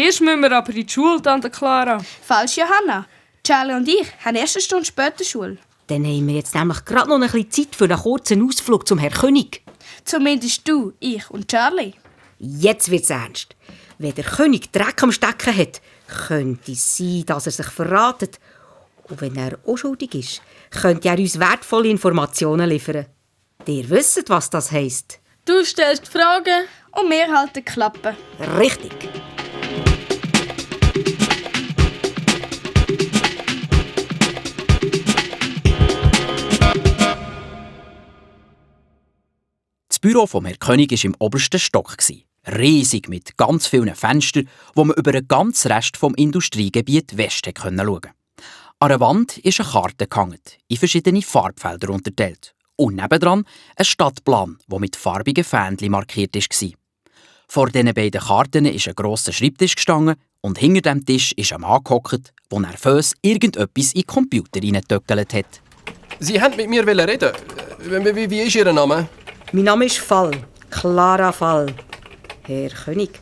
Zuerst müssen wir aber in die Schule, Tante Clara. Falsch, Johanna. Charlie und ich haben erst eine Stunde später Schule. Dann haben wir jetzt nämlich gerade noch ein bisschen Zeit für einen kurzen Ausflug zum Herrn König. Zumindest du, ich und Charlie. Jetzt wird's ernst. Wenn der König Dreck am Stecken hat, könnte es sein, dass er sich verratet. Und wenn er auch schuldig ist, könnte er uns wertvolle Informationen liefern. Ihr wisst, was das heisst. Du stellst Fragen. Und wir halten die Klappe. Richtig. Das Büro vom Herrn König war im obersten Stock. Riesig mit ganz vielen Fenstern, wo man über den ganzen Rest vom Industriegebiet West schauen konnte. An der Wand ist eine Karte gehangen, in verschiedene Farbfelder unterteilt. Und nebendran ein Stadtplan, der mit farbigen Fähnchen markiert war. Vor diesen beiden Karten ist ein grosser Schreibtisch gestanden und hinter dem Tisch ist ein Mann gehockt, der nervös irgendetwas in den Computer reingetöckelt hat. Sie wollten mit mir reden. Wie ist Ihr Name? Mein Name ist Fall. Clara Fall. Herr König,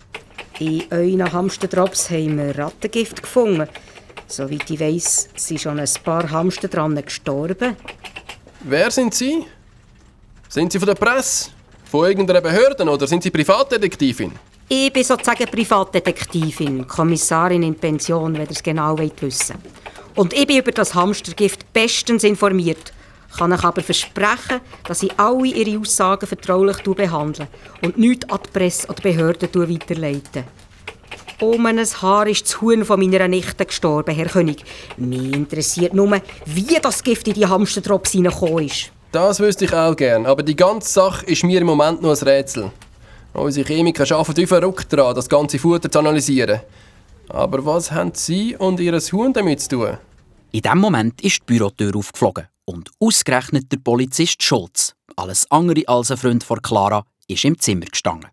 in euren Hamsterdrops haben wir Rattengift gefunden. Soweit ich weiss, sind schon ein paar Hamster dran gestorben. Wer sind Sie? Sind Sie von der Presse? Von irgendeiner Behörde oder sind Sie Privatdetektivin? Ich bin sozusagen Privatdetektivin, Kommissarin in Pension, wenn ihr es genau wissen wollt. Und ich bin über das Hamstergift bestens informiert. Kann euch aber versprechen, dass ich alle Ihre Aussagen vertraulich behandle und nichts an die Presse oder Behörden weiterleite. Um ein Haar ist das Huhn von meiner Nichte gestorben, Herr König. Mich interessiert nur, wie das Gift in die Hamsterdrops hineingekommen ist. Das wüsste ich auch gern, aber die ganze Sache ist mir im Moment nur ein Rätsel. Unsere Chemiker arbeiten wie verrückt daran, das ganze Futter zu analysieren. Aber was haben Sie und Ihr Huhn damit zu tun? In diesem Moment ist die Bürotür aufgeflogen und ausgerechnet der Polizist Schulz, alles andere als ein Freund von Clara, ist im Zimmer gestanden.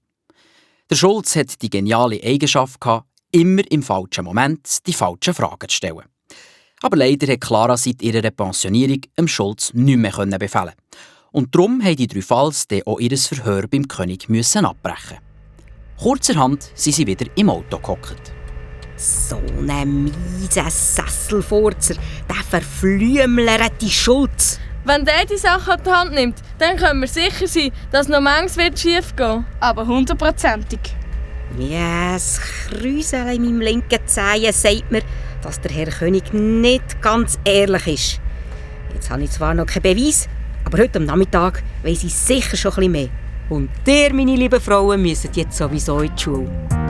Der Schulz hat die geniale Eigenschaft gehabt, immer im falschen Moment die falschen Fragen zu stellen. Aber leider hat Clara seit ihrer Pensionierung dem Schulz nicht mehr befehlen. Und darum mussten die drei Falls auch ihr Verhör beim König abbrechen. Kurzerhand sind sie wieder im Auto gehockt. So ein mieser Sesselfurzer, der verflümelerte Schulz. Wenn der die Sache an die Hand nimmt, dann können wir sicher sein, dass noch manches schief gehen wird. Aber 100%ig. Ja, das Kräusel in meinem linken Zehen sagt mir, dass der Herr König nicht ganz ehrlich ist. Jetzt habe ich zwar noch keinen Beweis, aber heute am Nachmittag weiss ich sicher schon ein bisschen mehr. Und ihr, meine lieben Frauen, müsst jetzt sowieso in die Schule.